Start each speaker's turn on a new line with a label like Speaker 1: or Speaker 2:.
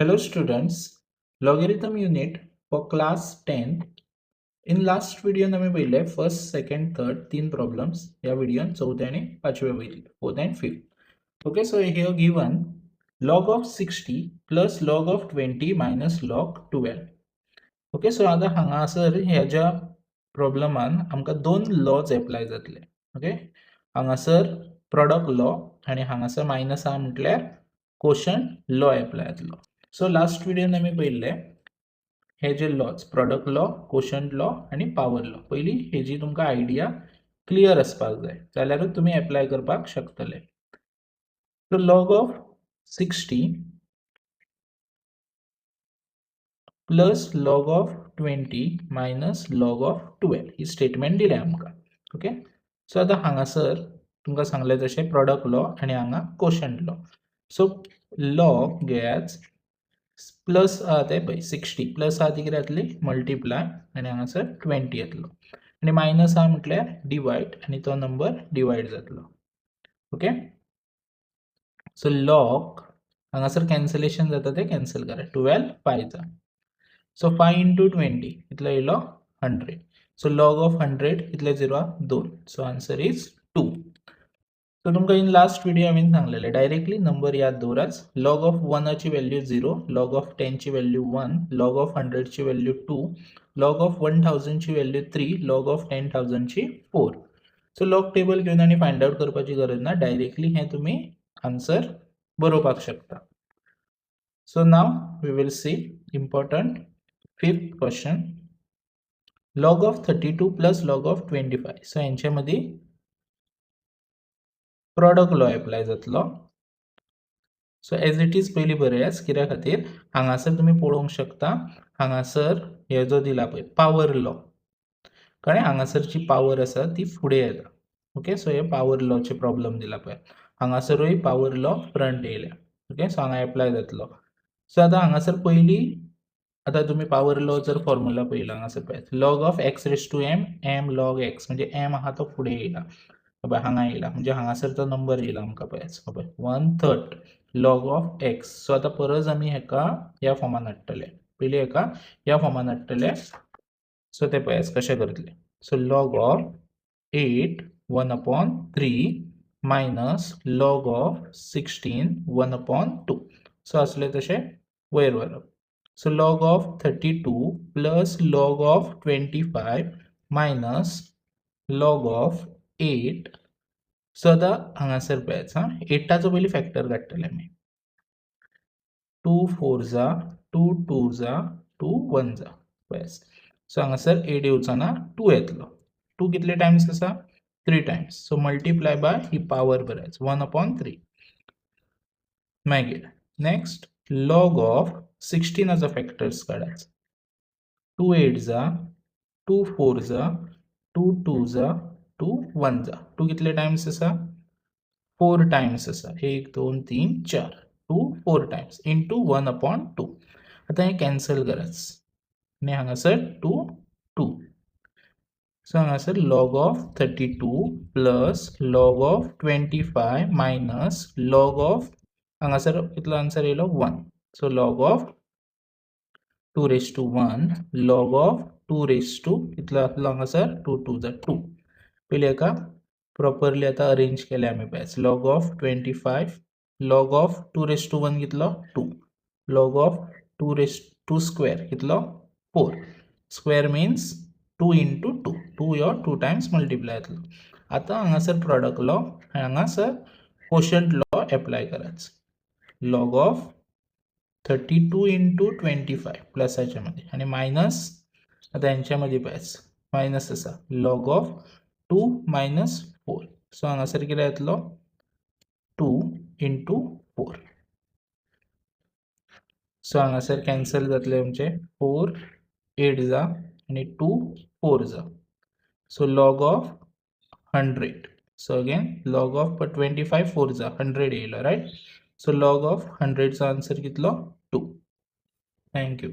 Speaker 1: Hello students, logarithm unit for class 10. In last video आमी पळयले first, second, third तीन problems. ह्या व्हिडिओन चवथे आनी पांचवे पळयले, fourth and fifth. Okay, so here given log of 60 plus log of 20 minus log 12. Okay, so आतां हांगासर ह्या प्रॉब्लमान आमकां दोन लॉज एप्लाय जातले. ओके, हांगासर प्रॉडक्ट लॉ आनी हांगासर मायनस आहा म्हटल्यार क्वोशंट लॉ एप्लाय जातलो. सो लास्ट व्हिडियोन आमी पळयल्ले हे जे laws, product law, quotient law आनी पावर लॉ. पयलीं हेजी तुमकां आयडिया क्लियर आसपाक जाय, जाल्यारूच तुमी एप्लाय करपाक शकतले. So log of 60 plus log of 20 minus log of 12 he statement दिल्या आमकां. ओके, सो आतां हांगासर तुमकां सांगलें तशें प्रॉडक्ट लॉ आनी हांगा क्वोशंट लॉ. सो लॉग घेयात, प्लस आहा तें पळय, 60 प्लस आहा ती कितें जातली? मल्टिप्लाय, आनी हांगासर 20 येतलो आनी मायनस आहा म्हटल्यार डिवायड आनी तो नंबर डिवायड जातलो. ओके, सो लॉग हांगासर कॅन्सलेशन जाता तें कॅन्सल करा. 12 5 जा, सो 5 इंटू 20 कितलो येयलो? 100. सो लॉग ऑफ 100 कितले झिरो? दोन. So answer is 2. सो तुमकां इन लास्ट व्हिडिओ हांवें सांगलेलें, डायरेक्टली नंबर याद दवरात. लॉग ऑफ वनाची व्हॅल्यू 0, लॉग ऑफ 10ची व्हॅल्यू 1, लॉग ऑफ 100ची व्हॅल्यू 2, लॉग ऑफ 1000ची व्हॅल्यू 3, लॉग ऑफ 10,000ची 4. सो लॉग टेबल घेवन आनी फायंड आउट करपाची गरज ना, डायरेक्टली हें तुमी आन्सर बरोवपाक शकता. So now we will see important fifth question, log of 32 plus log of 25. So हेंचे मदीं प्रॉडक्ट लॉ एप्लाय जातलो. सो एज it is पयलीं बरयात. कित्या खातीर? हांगासर तुमी पळोवंक शकता, हांगासर हे जो दिला पळय पावर लॉ, कळ्ळें? हांगासरची पावर आसा ती फुडें येता. ओके, सो हे पावर लॉचे प्रॉब्लम दिला पळय, हांगासरूय पावर लॉ फ्रंट येयल्या. ओके, सो हांगा एप्लाय जातलो. सो आतां हांगासर पयलीं आतां तुमी पावर लॉ जर फॉर्मुला पळयला, हांगासर पळयात, log of x raise to m, m log x, म्हणजे एम आहा तो फुडें येयला, पळय हांगा येयला, म्हणजे हांगासर तो नंबर येयला आमकां. पळयात, पळय, 1/3 log of x. सो आतां परत आमी हेका ह्या फॉर्मान हाडटले, पयलीं हेका ह्या फॉर्मान हाडटले. सो ते पळयात कशें करतले. So log of 8 1 upon 3 minus log of 16 1 upon 2. So आसले तशें वयर व्हरप. So log of 32 plus log of 25 minus log of 8. So आतां हांगासर पळयात, आं, एटाचो पयलीं फॅक्टर काडटले आमी. 2 4 za, 2 2 za, 2 1 za. पळयात, सो हांगासर 8 येवचो ना, 2 येतलो. 2 कितले टायम्स आसा? 3 Times. So multiply by he power बरयात, 1 अपॉन 3. मागीर नेक्स्ट लॉग ऑफ 16आचो फॅक्टर्स काडात. 2 8 za, 2 4 za, 2 2 za, 2 1 za. 2 कितले टायम्स आसा? 4 टायम्स आसा. एक, दोन, तीन, चार. 2 4 times into 1 upon 2. आतां हें कॅन्सल करात आनी हांगासर 2 2. सो हांगासर log of 32 plus log of 25 minus log of हांगासर कितलो आन्सर येयलो? 1. So log of 2 raise to 1, log of 2 raise to कितलो जातलो हांगासर? 2 2 जा 2. पयलीं हेका प्रॉपरली आतां अरेंज केलें आमी. पळयात, log of 25, log of 2 raise to 1 कितलो? 2. Log of 2 raise to square कितलो? 4. Square means 2 into 2. 2 ह्यो 2 टायम्स मल्टिप्लाय जातलो. आतां हांगासर प्रॉडक्ट लॉ आनी हांगासर क्वोशंट लॉ एप्लाय करात. Log of 32 into 25 प्लसाच्या मध्ये आणि मायनस, आता यांच्या मध्ये पळयात, मायनस आसा, log of 2 minus 4. So हांगासर कितें येतलो? 2 इंटू 4. सो हांगासर कॅन्सल जातले आमचे, 4 8 जा आनी 2 4 जा. So log of 100. So again log of 25 4 जा 100 येयलो, रायट? सो लॉग ऑफ 100चो आन्सर कितलो? 2. Thank you.